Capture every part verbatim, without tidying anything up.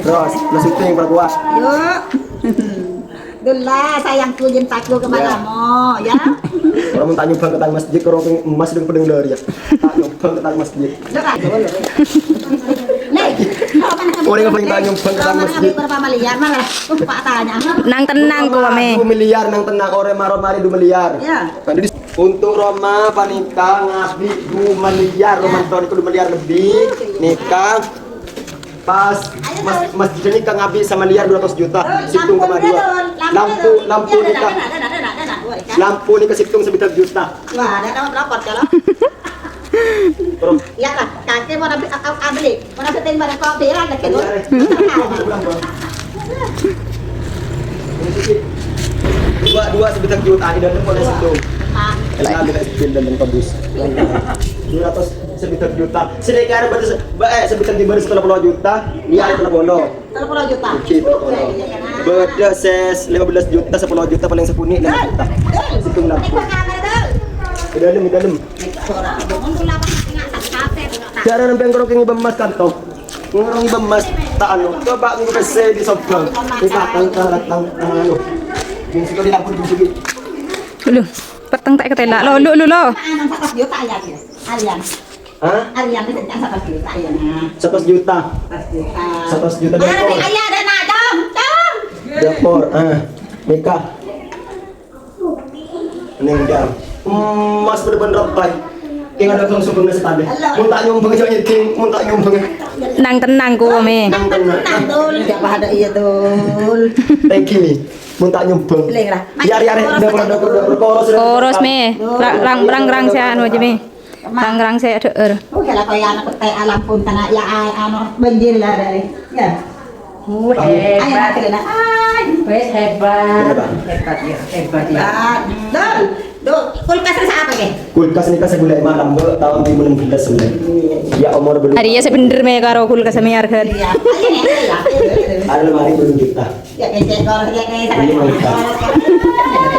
Terros, la syuting, perkuat. Yuk. Dullah, sayangku, cintaku, kemanamu, ya? Ora, mon ta' nyombhâng ka tang masjid, karo tang emas deng pedeng lari, ya. Ta' nyombhâng ka tang masjid. Ora, yang paling ta' nyombhâng ka tang masjid. Berapa miliar, malah. Pak tanya. Nang tenang, kok, Me. Dua miliar, nang tenang. Ora, maro mari dua miliar. Ya. Untuk Roma panèka ngabit dua miliar, Roma, taon nèko dua miliar lebbi. Nèka pas mas-, masjid nèka ngabit samiliar dua ratus juta, sèttong koma dua. Lampu, lampu nèka. Lampu nèka sèttong sabidhâk juta. Wah, ada nama pelapor, kalau. Terus? Ya lah, kakek mau ambil, a-, a-, ambil. Dua, dua sabidhâk juta, ini dan boleh sèttong. Enak, kita spill dan tembus. Dua ratus sabidhâk juta. Sedangkan baru se-, ba-, eh, sabidhâk di baru sepuluh juta, dia ada sepuluh. Sepuluh juta. Oke, sepuluh. Beda ses lima belas juta, sepuluh juta, paling sepuluh lima juta. Sèttong enam. Di dalam, di dalam. Cara nempel kerokeng ibu emas kantong. Ngorong ibu emas, ta' anu, coba ngepese di sobang. Kita tangkal, tang-, tang-, anu. Yang suka di dapur juga. Lu, peteng ta' ketela. Lo, lo, lo, lo. Anu, seratus juta ya, ya. Alian. Hah? Alian itu kan seratus juta ya, nah. Seratus juta. Seratus juta. Seratus juta. Mana dapur. Kaya ada nak, dong, dong. Dapur, ah. Nikah. Neng jam. Emas bener-bener apa? King ada kong sebelumnya setanda. Mun ta' nyombang aja, King. Mun ta' nyombang. Nang tenang, ku, Mi. Nang tenang. Tenang, Dul. Siapa ada iya, Dul. Thank you, Mi. Mun ta' nyombang. Leng, Ra. Ya, ya, ya. Dapur, dapur, dapur. Koros, koros, Mi. Ra-, rang, rang, rang, saya anu aja, Mi. Rang-rang saya ada er. Oh, kalau kau yang anak petai alam pun kena ya, a-, anu, banjir lah dari. Ya. Uh, hebat. Ayo, Rena. Ay. Wes, hebat. Hebat. Hebat, ya. Hebat, ya. Hebat. Dul, Dul, kulkas ini siapa, Kek? Kulkas ini kan sebulan malam, Bu, tahun lima enam belas sebenarnya. Ya, umur belum. Hari ya sebener me karo kulkas me harga. Iya. Ayo, ya, ya. Ada lemari belum kita. Ya, kecek kor, ya, kecek. Iya, Bang.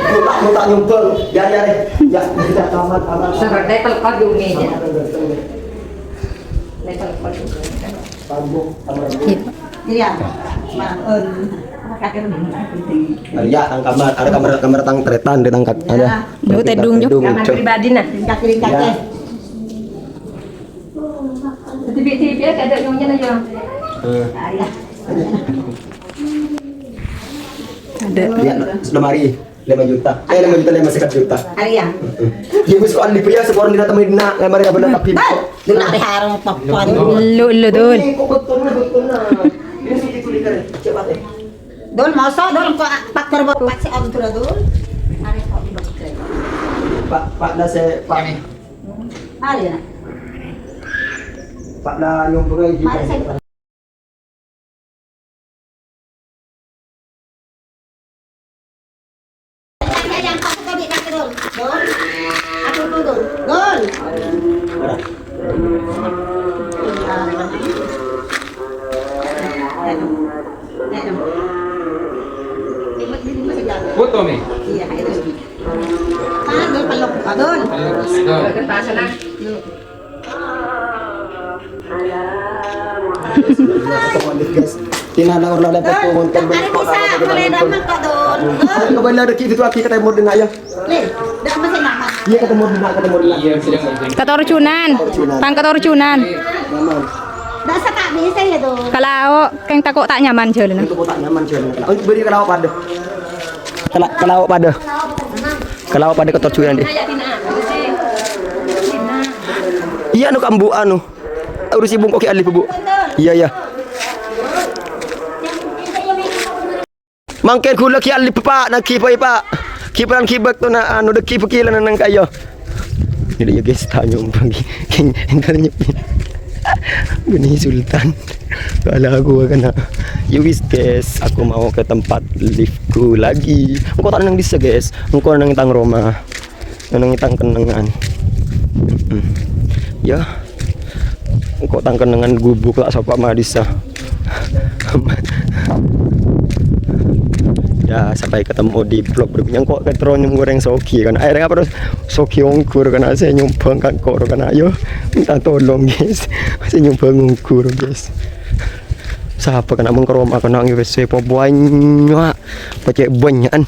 Minta, minta nyumbang. Ya, ya, ya. Ya, kita tamat, tamat. Sebenarnya telepon dulu nih, ya. Telepon dulu. Iya. Iya. Maun. Maria, tang kamar, ada kamar, kamar tang tretan, di tangkat, ada. Lu tedung, Juk. Kamar pribadi, nah. Ringkat, ringkat, ya. Tibi-tibi ada nyonya, ya. Eh. Ada. Ya, sudah mari. Lima juta. Eh, lima juta, lima seket juta. Hari ya? Heeh. Ya, wis, kok ahli pria, sekolah di temen nak, ngamar ya bener, tapi. Bah, dulu ada harung papan. Lu, lu, Dul. Ini kok betul, betul, nah. Ini sih itu dikare. Coba deh. Dul, masa, Dul, kok pakar bapak si Om tuh, Dul? Hari kok betul. Pak, Pak, lah, saya, Pak. Hari ya? Pak, lah, nyombong aja. Mari, saya Foto nih. Iya, itu. Mana Dul peluk? Adun. Peluk, Dul. Tina na orla lepas ko ngonten. Hari bisa, boleh damang kok, Dul. Ayo, bener, Dul, gitu, aki, ketemu dengan ayah. Nih, dah masih nama. Iya, ketemu dengan, ketemu dengan. Iya, sudah. Ketorjunan. Ketorjunan. Pang ketorjunan. Aman. Dah, saya tak bisa ya, Dul. Kalau keng tako tak nyaman jalan. Keng tako tak nyaman jalan. Oh, beri kalau pada. Kela-, kalau pada. Kalau pada ketorjunan deh. Iya, anu, kambu, anu. Urusi bungkuk ki alif, Bu. Iya, iya. Mangkèn ghulâ ghi' alif, Pak. Naghi, Pak, Pak. Ghi' paran ghi' bâktona, anu, dâggi' bâkilana nang kaya. Jadi ya, guys, ta' nyombang, ghi. Kèng, entar nyepi. Gini Sultan. Kalau aku kena. Ya wis, guys, aku mau ke tempat liftku lagi. Engko' ta' nang dissa, guys. Engko' nang tang roma. Nang tang kennengngan. Hmm. Ya. Engko' tang kennengngan gubuk la' sapa' ma' dissa. Ya, sampai ketemu di vlog berikutnya. Engko' ketemu nyem goreng sogi kan. Akhirnya apa terus sogi onggur kan. Saya nyombang kan kok kan. Ayo minta tolong, guys. Saya nyombang onggur, guys. Sapa kèna mèngkoro ma' kèna ngèbâsè pa bânnya'. Pacè' bânnya'an.